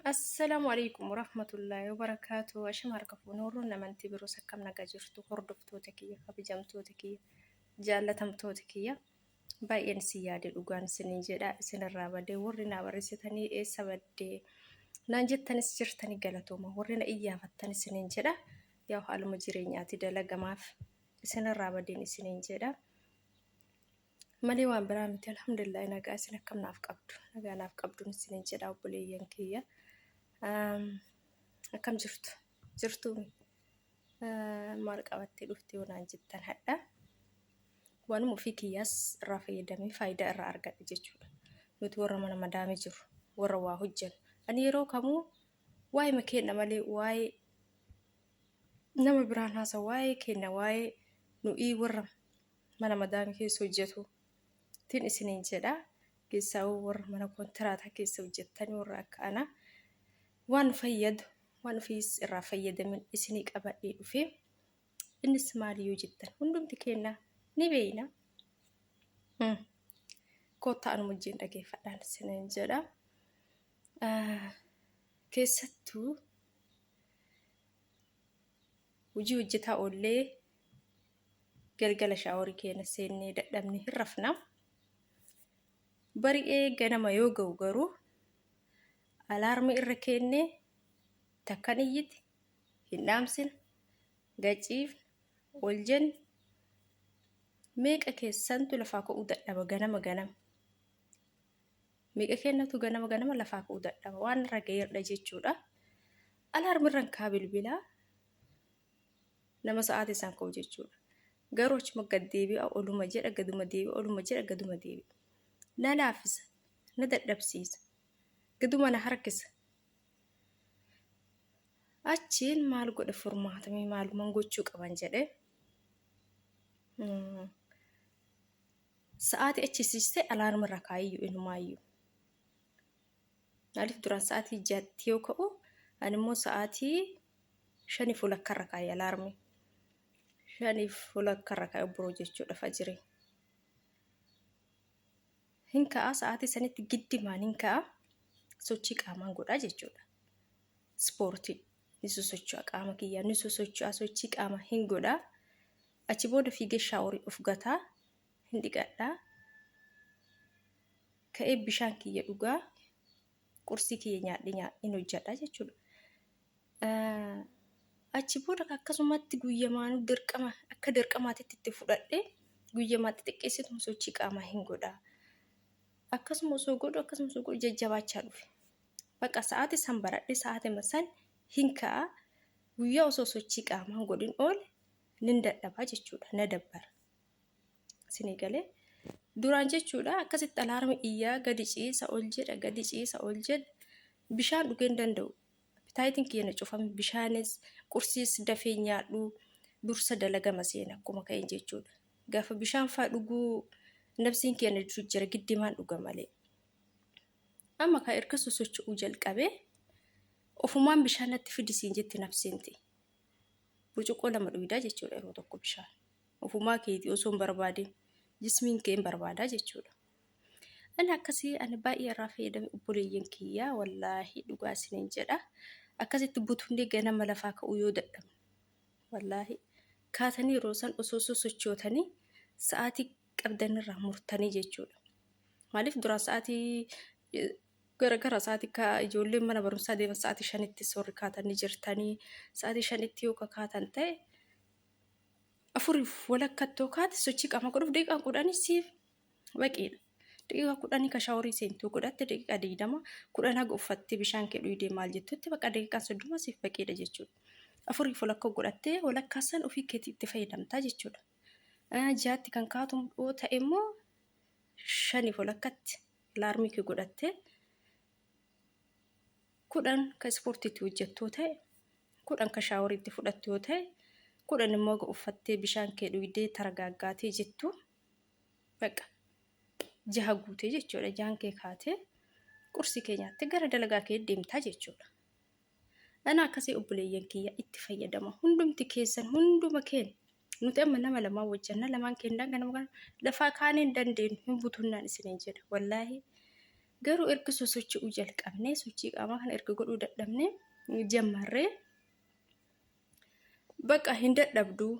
Assalaamu alaikum warahmatullaahi wabarakaatu. Ashama harka fuune warroonni amantii biroos akkam nagaa jirtu hordoftoota kiyya kabajamtoota kiyya jaallatamtoota kiyya baay'een isin yaade dhugaan isiniin jedha isinirraa badee warri naa barreessitanii eessa baddee naan jettanis jirtanii galatooma warri na iyyaafattan isiniin jedha yaa haaluma jireenyaati dalagamaaf isinirraa badeen isiniin jedha. Malee waan biraa miti alhamdulillah nagaa isin akkam naaf qabdu nagaa naaf qabduun isinin jedha obboleeyyan kiyya akkam jirtu jirtu maal qabattee dhufte yoo naan jettan hadha waanuma ofii kiyyaas irraa fayyadamee faayidaa irraa argadhe jechuudha nuti warra mana madaamii jiru warra waa hojjennu ani yeroo kamuu waa'ee makeenna malee waa'ee nama biraan haasa waa'ee keenna waa'ee nu'ii warra mana madaamii keessa hojjetu tin isiniin jedha keessaa'uu warra mana kontiraataa keessa hojjettanii warra akka anaa waan fayyadu waan ofiis irraa fayyadamin isinii qabadhee dhufe innis maali yoo jettan hundumti keenya ni beeyna koottaa anuma wajjin dhageeffadhaan isiniin jedha keessattuu hojii hojjetaa oollee galgala shaaworii keenya seennee dadhabne hin rafna. Bari'ee ganama yoo ga'u garuu alaarmii irra keennee takkan iyyiti hin dhaamsina gaciifna ol jenna meeqa keessantu lafaa ka'uu dadhaba ganama ganama. Meeqa kennatu ganama ganama lafaa ka'uu dadhaba waan irra ga'eerdha jechuudha. Alaarmirran kaa bilbilaa nama sa'aatii isaan ka'u jechuudha. Garuu achuma gad deebi'a oluma jedha gaduma deebi'a oluma jedha gaduma deebi'a. Na laaffisa, na dadhabsiisa, gaduma na harkisa. Achiin maal godhe furmaatamee maaluman gochuu qaban jedhe. Sa'aatii achi siistee alaarma irra kaa'iyyuu inumaayyuu. Maaliif duraan sa'aatii ja'atti yoo ka'u ani immoo sa'aatii shaniif walakkaa irra kaa'e alaarmi. Shaniif walakkaa irra kaa'e obboroo jechuudha fajirii. Hin ka'a sa'aatii sanitti giddimaan hin ka'a sochii qaamaan godhaa jechuudha. Ispoortii ni sosocho'a qaama kiyyaa ni sosocho'a sochii qaamaa hin godhaa. Achi booda fiigee shaaworii of gataa hin dhiqadhaa. Ka'ee bishaan kiyya dhugaa qursii kiyya nyaadhe hin hojjedha jechuudha. Achi booda akkasumatti guyyamaanuu dirqama akka dirqamaatitti itti fudhadhee guyyamaa xixiqqeessituma sochii qaamaa hin godhaa. Akkasuma osoo godhu akkasuma osoo godhu jajjabaachaa dhufe. Bakka sa'aatii san baradhee sa'aatima san hin ka'a. Guyyaa osoo sochii qaamaa hin godhin oole nin dadhabaa jechuudha na dabbara. Isinii galee duraan jechuudha akkasitti alaarmi iyyaa gadi ciisa ol jedha gadi ciisa ol jedha bishaan dhugee hin danda'u. Appitaayitiin kiyya na cufame bishaanis qursiis dafee nyaadhu dursa dalagama seena akkuma ka'een jechuudha. Gaafa bishaan faa dhuguu nafsiin kiyya na jira giddimaan dhuga malee. Amma kan erga sosocho'uu jalqabee ofumaan bishaan natti fidisiin jetti nafsiin tee. Burcuqqoo lama dhuydaa jechuudha yeroo tokko bishaan. Ofumaa keetii osoo hin barbaadin jismiin kee hin barbaadaa jechuudha. Ani akkasii ani baay'ee irraa fayyadame obboleeyyan kiyyaa wallaahi dhugaa isiniin jedha. Akkasitti butunnee ganama lafaa ka'uu yoo dadhabne wallaahi kaatanii yeroo san osoo sosochootanii sa'aatii qabdanirraa murtanii jechuudha. Maaliif duraan sa'aatii gara gara sa'aatii ka ijoolleen mana barumsaa deeman sa'aatii shanitti warri kaatanii jirtanii sa'aatii shanitti yoo kakaatan ta'e afuriif walakkatti yoo kaate sochii qaamaa godhuuf daqiiqaan kudhanii siif baqiidha. Daqiiqaa kudhanii ka shaaworii seentuu godhatte daqiiqaa digdama kudhan haga uffattee bishaan kee dhuydee maal jettutti bakka daqiiqaan soddoma siif baqiidha jechuudha. Afuriif walakka godhattee walakkaa san ofii keetii itti fayyadamtaa jechuudha. Jaatti kan kaatu yoo ta'e immoo shaniif walakkatti alaarmii kee godhattee kudhan ka ispoortiitti hojjettu yoo ta'e kudhan ka shaaworiitti fudhattu yoo ta'e kudhan immoo haga uffattee bishaan kee dhuydee taragaaggaatee jettu baqa jaha guutee jechuudha. Jahan kee kaatee qursii kee nyaattee gara dalagaa kee deemtaa jechuudha. Ana akkasii obboleeyyan kiyya itti fayyadama. Hundumti keessan hunduma keenya nuti amma nama lamaan wajjanna lamaan keenya ganama kana lafaa kaanee hin dandeenyu hin butunnaan isiniin jedha. Wallaahi Garuu erga sosocho'uu jalqabnee sochii qaamaa kana erga godhuu dadhabnee jammarree baqa hin dadhabduu.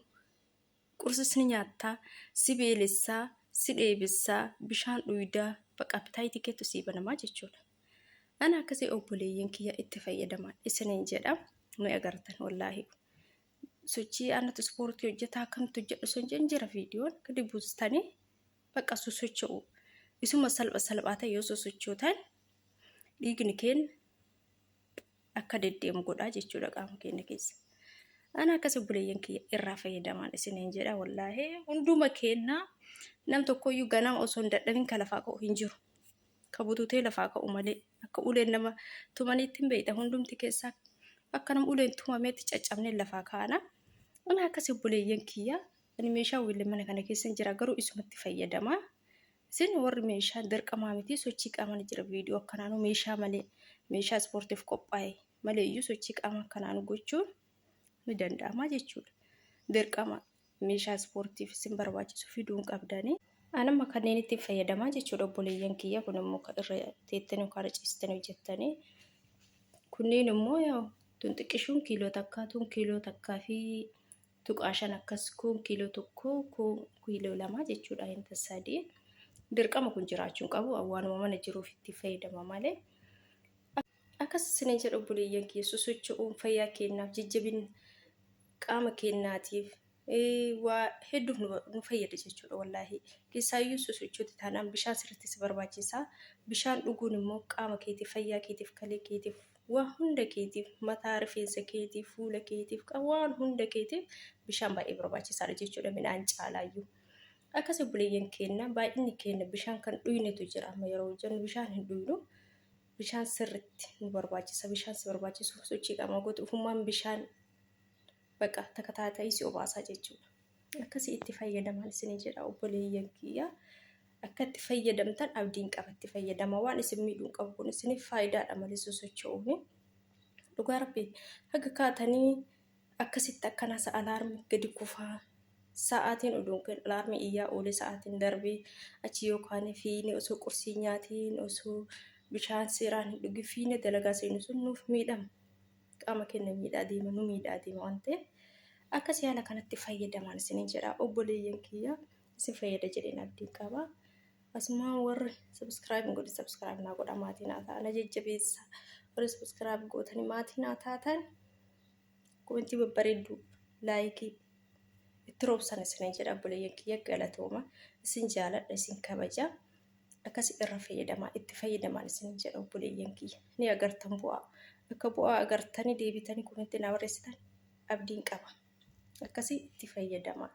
Qursis ni nyaattaa, si beelessaa, si dheebessaa, bishaan dhuydaa, baqa appitaayitii keetu sii banamaa jechuudha. Ana akkasii obboleeyyan kiyya itti fayyadamaa isiniin jedha. Ni agartan wallaahi. Sochii anatu ispoortii hojjetaa akkamtu hojjedhu sun jedhan jira viidiyoon gadi buustanii bakka sosocho'u. Isuma salpha salphaa ta'e yoo sosochootan dhiigni keenya akka deddeemu godhaa jechuudha qaama keenya keessa. Ana akkas obboleeyyan kiyya irraa fayyadamaan isiniin jedha wallaahi hunduma keenya nam tokkoyyuu ganama osoo hin dadhabin ka lafaa ka'u hin jiru. Ka bututee lafaa ka'u malee akka uleen nama tumaniitti hin beekta hundumti keessaa akka nama uleen tumameetti caccabnee lafaa kaana. Ana akkas obboleeyyan kiyya ani meeshaa wiillee mana kana keessa hin jira garuu isumatti fayyadama. Isin warri meeshaa dirqamaa miti sochii qaamaan jira viidiyoo akkanaanuu meeshaa malee meeshaa ispoortiif qophaa'e malee iyyuu sochii qaamaa akkanaanuu gochuun ni danda'ama jechuudha. Dirqama meeshaa ispoortiif isin barbaachisu fiduu hin qabdanii. Anamma kanneen ittiin fayyadamaa jechuudha obboleeyyan kiyya kun immoo kan irra teettanii yookaan irra ciistanii hojjettanii. Kunneen immoo yaa tun xiqqishuun kiiloo takkaa tun kiiloo takkaa fi tuqaa shan akkas kun kiiloo tokko kun kiiloo lama jechuudha inta sadii. Dirqama kun jiraachuu hin qabu waanuma mana jiruuf itti fayyadama malee. Akkas isiniin jedhu obboleeyyan kiyya sosocho'uun fayyaa keenyaaf jajjabina qaama keenyaatiif waa hedduuf nu fayyada jechuudha wallaahi. Keessaayyuu sosochooti taanaan bishaan sirriitti si barbaachisa. Bishaan dhuguun immoo qaama keetiif, fayyaa keetiif, kalee keetiif, waa hunda keetiif, mataa rifeensa keetiif, fuula keetiif, waan hunda keetiif bishaan baay'ee barbaachisaadha jechuudha midhaan caalaayyuu. Akkas obboleeyyan keenya baay'inni keenya bishaan kan dhuynetu jira amma yeroo jennu bishaan hin dhuynu. Bishaan sirriitti nu barbaachisa. Bishaan si barbaachisu sochii qaamaa gootu ufummaan bishaan baqa takataata'ii si obaasaa jechuudha. Akkasii itti fayyadaman isinii jedha obboleeyyan kiyya. Akka itti fayyadamtan abdiin qaba itti fayyadama waan isin miidhuu hin qabu kun isiniif faayidaadha malee sosocho'uuni. Dhugaa rabbi haga kaatanii akkasitti akkanaa sa'a alaarmi gadi kufaa sa'aatiin oduun kan alaarmi iyyaa oolee sa'aatiin darbee achi yookaan fiine osoo qursii nyaatiin osoo bishaan seeraan hin dhugin fiine dalagaa seenu sun nuuf miidhama. Qaama keenya miidhaa deema nu miidhaa deema waan ta'eef akkas yaala kanatti fayyadamaan isiniin jedha obboleeyyan kiyya isin fayyada jedheen abdiin qaba. Asumaan warri subscribe hin godhin subscribe naa godha maatii naa ta'a na jajjabeessa warri subscribe gootanii maatii naa taatan komentii babbareedduu laayikii itti roobsan isiniin jedha obboleeyyan kiyya galatooma isin jaaladha isin kabaja akkas irra fayyadamaa itti fayyadamaan isiniin jedha obboleeyyan kiyya ni agartan bu'aa akka bu'aa agartanii deebitanii komentii naa barreessitan abdiin qaba akkasii itti fayyadamaa.